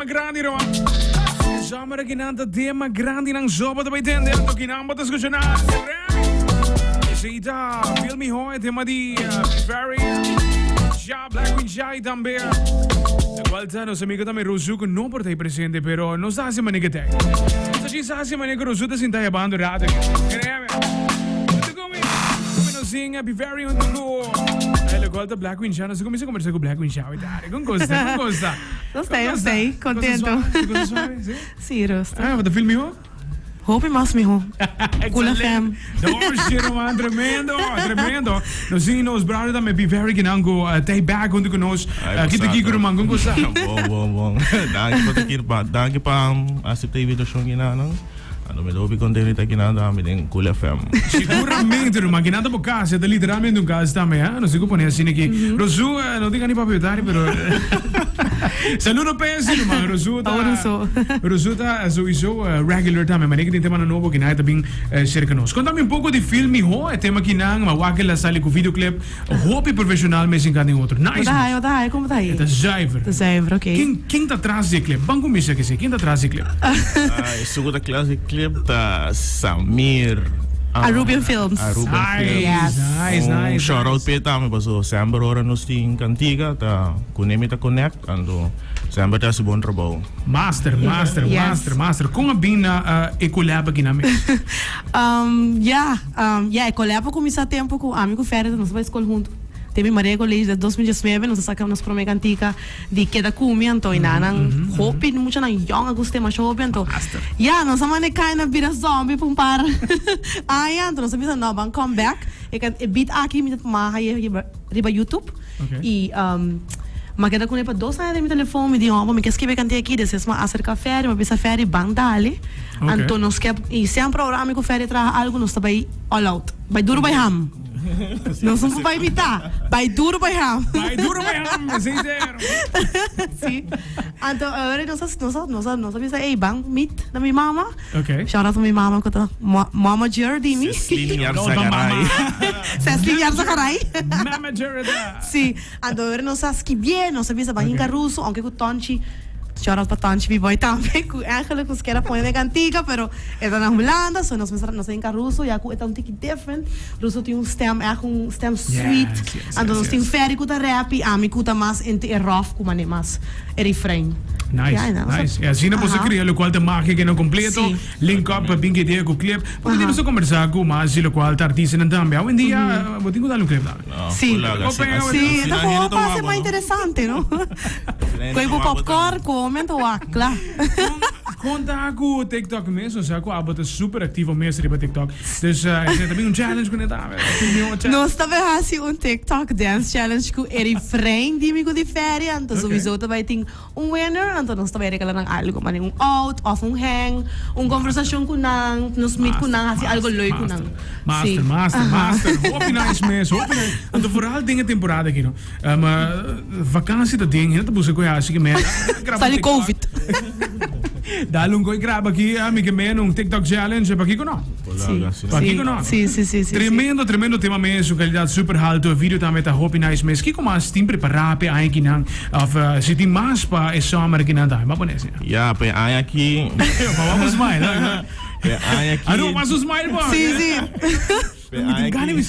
Grandi Roa. E zomer aki nan ta tema grandi nan zoba ta bai tende anto ki nan bo ta escucha na Esei ta Feel Me Ho e tema di Ferry Ja Black Queen Jai tambe. De cual ta nos amigo tambe Rosu ku no por ta ahí presente pero nos ta hasi manera que Nos ta djis hasi manera ku Rosu ta sinta yabando rato. Créeme. Come nos sin Happy Ferry hunto ku e cual ta Black Queen Jai. Nos a cuminsa conversa ku Black Queen Jai. Con gusta, con gusta. No sé, no sé, contento. Cosa suave, sí? Sí, rustig. Ah, wat feel miho? Hopi mas miho. Cool FM. No, man, tremendo, tremendo. Nos zien nos brother tambe be very kinango uh, tay back junto con nos. Uh, kita kiko man, con gusta. Bon, bon, bon. Danki pa te pa, danki pa acepta invitacion kinano. Ando mi ta hopi contento di ta kinan tambe den Cool FM. Siguramente ruman, kinan ta bo cas, e ta literalmente un cas tambe, ha? Nos tin cu pone asina aki. Rosu, no tin gana di papia tari, pero Saludo Percy, ruman. Rosu ta, Awo Rosu. Rosu ta sowieso regular tambe, manera cu tin temanan nobo kinan e ta bin cerca nos. Contami un poco di Feel Miho, e tema kinan, ma wak el a sali cu videoclip. Hopi profesional mes in kant in otro. Nice Bo ta mes. bo ta hay, como ta hay? E ta zuiver. Ta zuiver, ok. Ken, ken ta tras di e clip? Ban cuminsa kese. Ken ta tras di e clip? Ah, esun cu ta tras di e clip ta Samir. Ah, Arubian Films. Arubian Nice, Films. Yes. nice, Un nice, shout out nice. p'e tambe paso semper ora nos tin cantiga ta cune mi ta connect anto semper ta haci bon trabou. Master, master, Yes. master, master. Con a bin na e collab aki na mes? Um, ya, um, ya, e collab a cuminsa tempo cu ami cu Ferry nos a bai scol hunto. Den mi Maria College den 2019 nos a saca nos prome cantica di Keda Cu Mi anto y nan hopi muchanan yong a gusta e masha hopi anto Master. ya nos a manda cay na bira zombie pa un par aña anto nos a bisa no ban come back e can e beat aki mi ta tuma riba YouTube. Okay. Y um, m'a keda con e pa dos aña den mi telefon, mi di, oh, mi ke skibi e kantia aki, despues m'a acerca Ferry, m'a bisa Ferry, ban dale. Okay. Anto nos ke, y semper ora ami cu Ferry traha algo, nos ta bay all out. Bay duro bay ham. Nos no por bay mitad. Bay duro bay ham. Bay duro bay ham, esey ser. Sí. Anto ora nos a, nos a, nos a, nos a bisa, ey, ban meet na mi mama. Okay. Shout out to mi mama cu ta mama Jer di mi. Cecline Yarzagaray. Cecline Yarzagaray. Mama Jer da. Si. Anto ora nos a skibié, nos a bisa ban hinca ruso, aunke cu Tonchi, shout out pa Tonchi B-boy tambe, cu eigenlijk nos kier a pone den cantica, pero e ta na Hulanda, so nos mester nos a hinca ruso, ya cu e ta un tiki different. Ruso tin un stem, echt un stem sweet. Yes, yes, Anto yes, nos tin yes. Ferry cu ta rap y ami cu ta mas into e rough cu mane mas e refrein. Nice, Ja, no, nice. E asina bo sa Aha. cria locual ta magia que no completo. Sí. Link up pa bin idea cu clip. Porque Aha. nos a conversa cu mas di locual ta artistanan tambe. Hoy en dia, bo tin cu dal un clip tambe. No, Sí. fulaga, Open, asina- open. Sí, asina ta hende como ta pa wak, ser mas no? interesante, no? Asina hende Coy ta bo wak, popcorn, come, anto wak, kla. Conta cu TikTok mes, o sea cu abo ta super activo mes riba TikTok. Dus esei ta bin un challenge cu ne tambe. Nos ta bay haci un TikTok dance challenge cu e refrein di mi cu di feria, anto Ok. sowieso ta bay tin un winner, anto nos ta bay regala nan algo, mane un out of un hang, un conversacion cu nan, nos meet cu nan, haci algo leuk cu nan. Master, Sí. master, Aha. master. Hopi nice mes, hopi nice. Anto vooral den e temporada aki, no. Um, vakantie ta den, hende ta busca cu e haci ki men. Graba Sali TikTok. COVID. Dale un gooi graba aki, mi ke men un TikTok challenge, pakiko no? Sí. Pakiko no? Sí, sí, sí, sí. Tremendo, tremendo tema mes, su calidad super alto, e video tambe ta hopi nice mes. Kiko mas tin prepara p'e aña kinan? Of si tin mas pa e summer kinan tambe, ba pone asina. Ya, p'e aña aki. Pa wak smile, no? P'e aña aki. Aruba, mas un smile po. Sí, sí. P'e aña aki.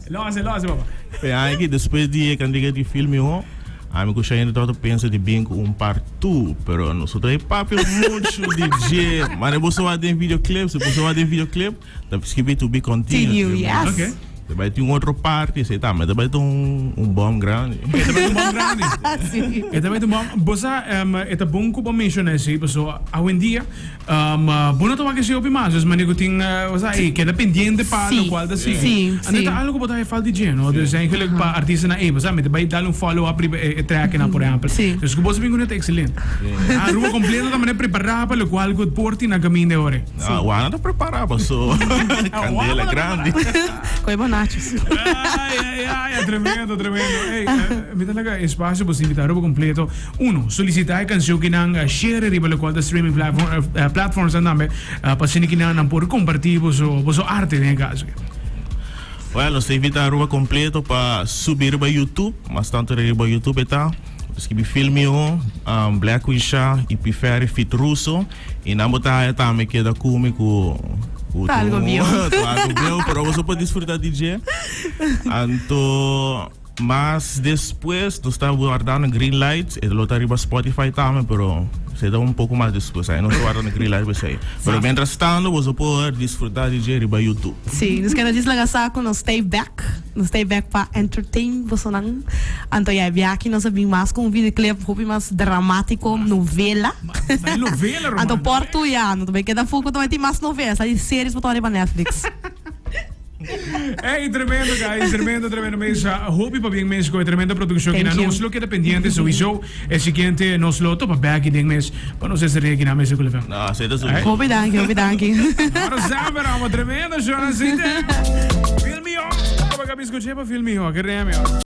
Lo hace, lo hace, papá. P'e aña aki, despues di e kantiga di Feel Me Ho, ami ku Shayne tabata pensa di bin ku un part two, pero nos no ta e papia muchu di dje. Mane boso wak den videoclip, si boso wak den videoclip, ta skibi to be continued. Continue, yes. Okay. Ta bai tin un otro parti, esei tambe ta bai ta un un bom grandi. E ta bai ta un bom grandi. Sí. E ta bai ta un bom. Bo sa, e ta bon ku bo menshoná esei, pasobra awendia Bo no ta wak esei hopi mas, dus manera ku tin, osea, ey, keda pendiente pa Sí, lokual ta sigui. sí, Anto sí. ta algo ku bo ta haña falta di dje, no? Dus eigenlijk pa artistanan, ey, bo sa, mi ta bai dal un follow up riba e tracknan, por ehèmpel. Sí. Dus ku bo sa bin ku nan ta ekselente. Aruba kompleto ta manera prepará pa lokual ku por tin na kaminda e ora ei. Sí. Ah, Wanda ta prepará paso kandela grandi. Koe bo nachos. Ay, ay, ay, tremendo, tremendo. Ey, mi ta laga espacio pa invita Aruba completo. Uno, solicita e cancion ki nan share riba locual ta streaming platforms nan tambe pa asina ki nan nan por comparti boso boso arte den e caso. Well, nos ta invita Aruba completo pa subi riba YouTube, mas tanto riba YouTube e ta. Skibi Feel Miho, Black Queen Sha y P-Ferry feat Russo. Y nan bo ta haya tambe keda cu mi cu cu Ta algo bieu. Ta algo bieu, pero boso por disfruta di dje. Anto mas despues nos ta wardando green light, e lo ta riba Spotify tambe, pero esei ta un poco mas despues, ai nos ta wardando green light pa esei. Pero mientras tanto boso por disfruta di dje riba YouTube. Sí, nos keda djis laga sa cu nos stay back. Nos ta e bek pa entertain bosonan. Anto ya e biaha nos a bin mas cu un videoclip hopi mas dramatico, novela. Sta e novela, Román. Anto por tu ya, no ta bay keda foco ta bay tin mas novela, sta di series bo ta riba Netflix. Ey, tremendo guys, tremendo, tremendo mesa. Hopi pa bien mes cu e tremenda produccion Thank kina. you. Nos lo keda pendiente sowieso. E siguiente nos lo topa bek den mes pa nos esere kina mesa cu Lefem. No, así ta sowieso. Hopi danki, hopi danki. Ahora sabe, Ramo, tremendo show na site. Film mihó. Tabata biscuché pa film mihó. Ke remio.